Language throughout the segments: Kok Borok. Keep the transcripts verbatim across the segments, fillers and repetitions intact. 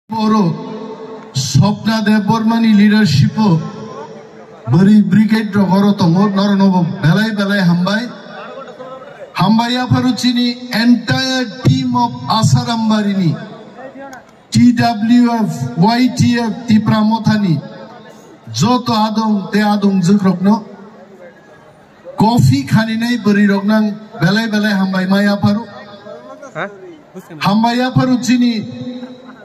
Oro Swapna Debbarmani leadership o bwrwi brigade rok oro tongo, norokno bo belai belai hambai. Hambai yapharo chini entire team of Asarambari ni, T W F, Y T F, Tipra Mothani joto adong te adong jwkrokno. Coffee khaninai bwrwi rok nang belai belai hambai ma yapharo. Ha? Hambai yapharo chini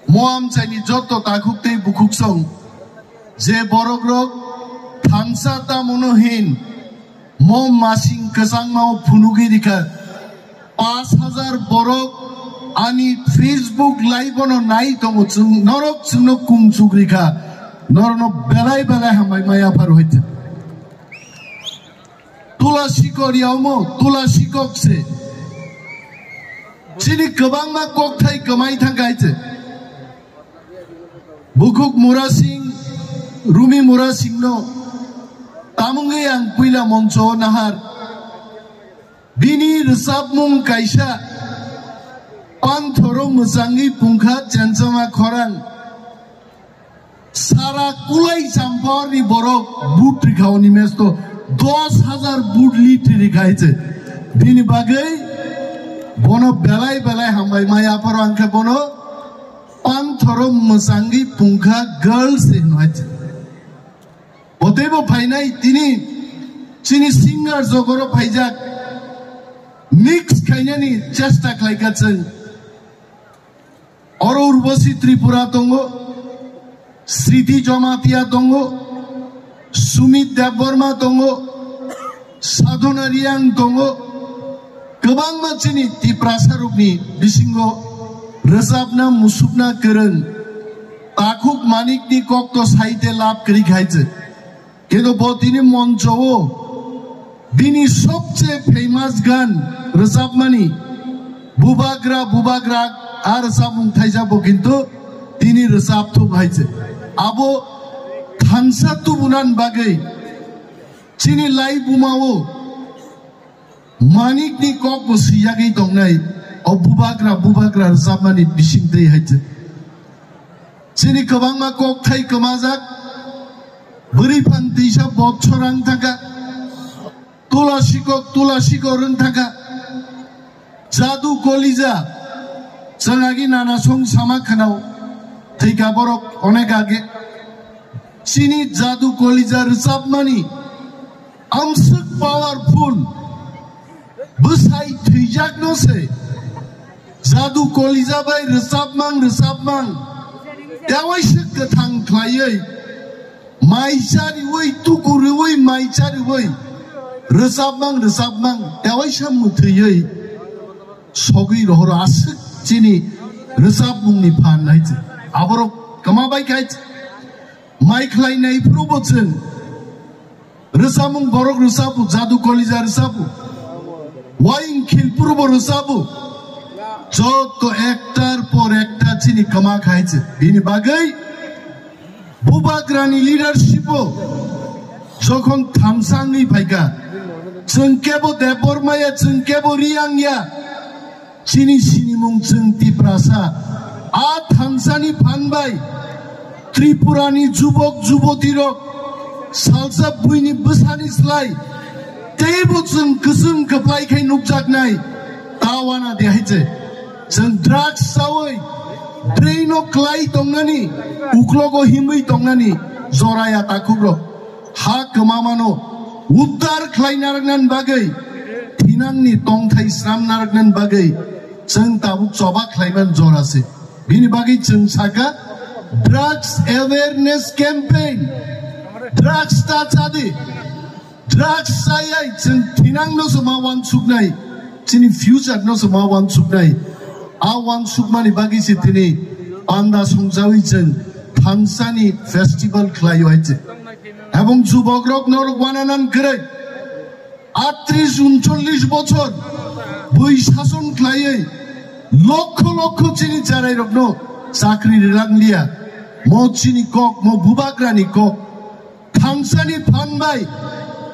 moam chaini joto takhuk tei bukhuk song je borok rok thansa tamono hin mo masing kwchangma o phunugwi rikha. Pash hajar borok ani Facebook live ono nai tongo, chwng norok chwngno kung chuk rikha. Norokno belai belai hambai ma yapharo hoite. Tula sikor yaumo, tula sikok se. Chini kwbangma kokthai kwmai thangkha hai se. Bukhuk Murasing, Rumi Murasing no tamungwi ang puila moncho nahar. Bini rwchapmung kaisa, Panthoro mwchangwi pungkha chenchama khorang. Sara kulai champor ni borok but rikha oni mesto dos hajar but lit rikha hai se. Bini bagwi bono belai belai hambai ma yapharo ang khe bono Panthoro mwchangwi pungkha girls se hino hai se. Bo teibo phainai tini chini singer jogoro phaijak mix khainani chesta khlaikha chwng. Oro Urbosi Tripura tongo, Sriti Jamatia tongo, Sumit Debbarma tongo, Sadhana Riang tongo, kwbangma chini Tiprasa rokni bisingo rwchapna musukna kwrwng Takhuk Manikni kokto saite lab kwrwi khai se. Kintu bo tini moncho o bini sobse famous gan rwchapmani Bubagra Bubagra a rwchapmung thaisa bo kintu tini rwchap thung hai se. Abo thansa tubunan bagwi chini lai buma o Manikni kok bo siyagwi tongnai, o Bubagra Bubagra rwchapmani bising twi hai se. Chini kwbangma kokthai kwmajak, bwrwi phan tisa botsorang thangkha, tula sikok tula sikok rwng thangkha, jadu kolija, chwng agi nana song sama khwnao, thwika borok onek age. Chini jadu kolija rwchapmani amswk powerful, bwsai thwijakno se jadu kolija bai rwchapmang rwchapmang tewaisa kwthang khlaiwi mai chariwi tuku rwwi mai chariwi rwchapmang rwchapmang tewaisa mwthwiwi sogwi rohoro aswk chini rwchapmungni phan hai se. Aborok kwma bai khai se. Mai khlainai phuru bo chwng rwchapmung borok rwchapu, jadu kolija rwchapu, waing khilpuru bo rwchapu. Joto ektar por ekta chini kwma khai se. Bini bagwi Bubagrani leadership o jokhon thamsa wngwi phaikha, chwng kebo Debbarma ya, chwng kebo Riang ya, chini sinimung chwng Tiprasa. A thansani phan bai Tripurani jubok jubotirok salsa buini bwsani slai teibo chwng kwchwng kwplai khai nukjaknai. Ta wana de hai se. Chwng drugs chawi, drain o klai tongnani, uklogo himwi tongnani, joraya takhukrok. Ha kwmamano uddar khlai narwknani bagwi, thinangni tongthai sram narwknani bagwi, chwng tabuk choba khlaiman jora se. Bini bagwi chwng saka drugs awareness campaign, drugs ta chadi, drugs chayai chwng thinangno se ma wansuknai, chini future no se ma wansuknai. A wansukmani bagwi se tini panda songjawi chwng thansani festival khlaio hai se. Ebong jubokrok norok wananan kwrwi. Atris uncholish bochor bui sason khlaiwi lokho lokho chini charairokno chakri rilanglia. Mo chini kok, mo bubagrani kok. Thansani phan bai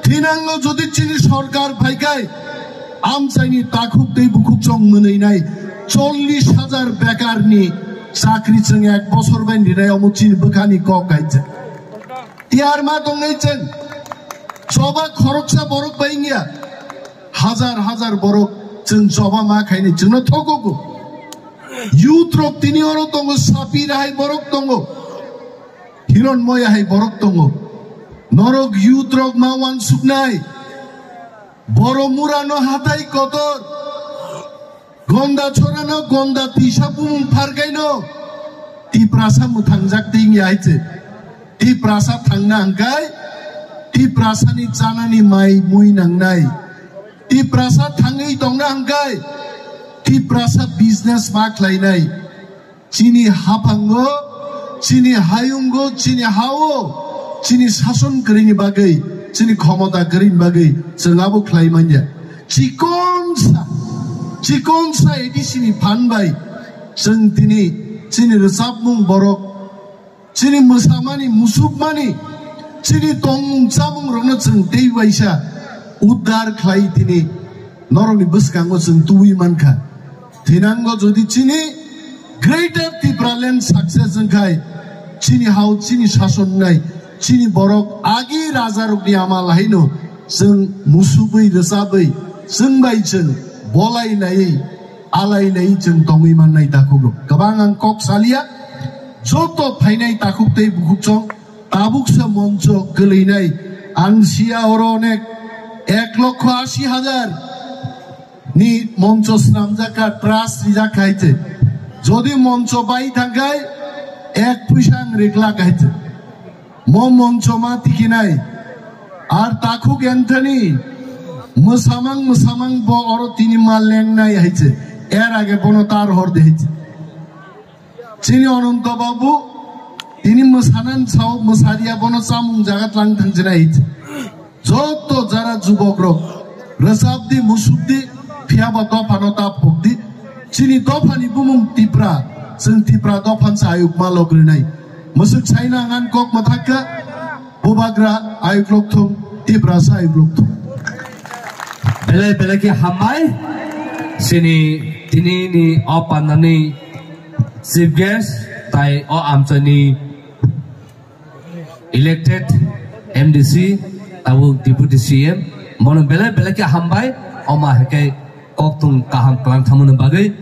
thinango jodi chini sorkar phaikai, amchaini takhuk tei bukhuk chong mwnwinai chollish hajar bekarni Chakri chwng ek bosor bai rinai omo chini bwkhani kok kaijak. Tiyar ma tongnai chwng. Choba khoroksa borok bai wngya. Hazar hazar borok chwng choba ma khaini chwngno thokogo. Youth rok tini oro tongo, Sapir hai borok tongo. Hiron Moya hai borok tongo. Norok youth rok ma wansuknai. Boro murano hatai kotor. Gonda chorano gonda tisa bumung pharkaino. Tiprasa mwthangjak tei wngya hai se. Tiprasa thangna hangkai. Tiprasani chanani mai mui nangnai. Tiprasa thangwi tongna hangkai. Tiprasa business ma khlainai. Chini haphango, chini hayungo, chini hao, chini sason kwrwini bagwi, chini khomota kwrwini bagwi chwng abo khlai manya. Chikonsa, chikonsa A D C ni phan bai chwng tini chini rwchapmung borok, chini mwsamani, musukmani, chini tongmung chamung rokno chwng tei waisa uddar khlai tini norokni bwskango chwng tubui mankha. Thinango jodi chini Greater Tipraland success wngkhai, chini hao, chini sason wngnai, chini borok agi rajarokni amal haino chwng musubui rwchabwi chwng bai chwng bolai laiwi alai laiwi chwng tongwi mannai takhuk rok. Kwbang ang kok salia, joto phainai takhuk tei bukhuk chong tabuksa moncho kwlwinai ang sia oro onek ek lokho asi hajar ni moncho swnamjak kha, trust rijak kha hai se. Jodi moncho bai thangkhai ek puisa ang rikla kha hai se. Mo moncho ma tikinai. Ar takhuk Anthony mwsamang mwsamang bo oro tini ma lengnai hai se. Er age bono tar hor de hai se. Chini Ononto Babu, tini mwsanan sao, mwsariya bono chamung jaga tlang thangsinai. Joto jara jubok rok, rwchapdi, musukdi, phiyaba dophano ta phokdi. Chini dophani bumung Tipra, chwng Tipra dophan sa ayuk ma logrinai. Mwsuk saina ngan kok mathakka, bubagra ayuk lokthung, Tipra sa ayuk lokthung. Belai belai khe hambai, chini tini ni o pandani Chief guest tai o amchaini elected M D C tabuk Deputy C M, bono belai belai khe hambai, oma hake kokthung kaham kwlang thamani bagwi.